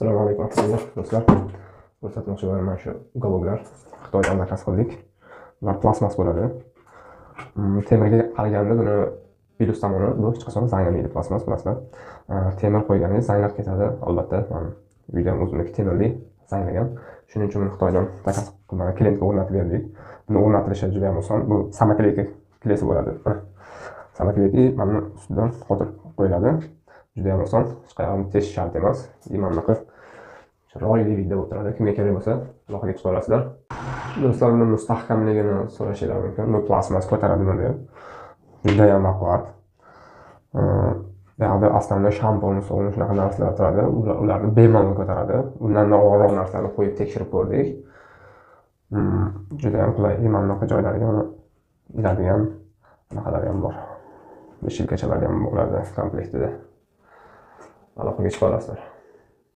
Assalomu alaykum do'stlar. Ko'rsatmoqchi bo'lgan mana shu уголок lar Xitoydan заказ qildik. Bular plastmas bo'ladi. Temirga qaraganda buni plyus tomoni, bu hech qachon zanglamaydi, plastmas bilasizlar. Temir qo'yganingiz zanglab ketadi albatta. Mana uyda ham o'zimniki temirli, zanglagan. Shuning uchun buni Xitoydan заказ qilib, klientga o'rnatib berdik. Buni o'rnatilishi juda ham oson. Bu самоклейка клей si bo'ladi. Самоклейка mana buni ustidan qotirib qo'yiladi. Juda ham oson, hech qayerga teshish shart emas. И mana bunaqa chiroyli вид da o'tiradi. Kimga kerak bo'lsa, aloqaga chiqa olasizlar. Do'stlar, buni mustahkamligini so'rashinglar mumkin. Bu plastmas ko'taradimi deb. Juda ham baquvvat. Bu yoqda aslida shampun, sovun, shunaqa narsalar turadi. Ularni bemalol ko'taradi. Undan og'irroq narsalarni qo'yib tekshirib ko'rdik. Juda ham qulay. Mana bunaqa joylariga uni iladigan anaqalari ham bor. Вешалка chalari ham bo'ladi komplektida. Aloqaga chiqa olasizlar.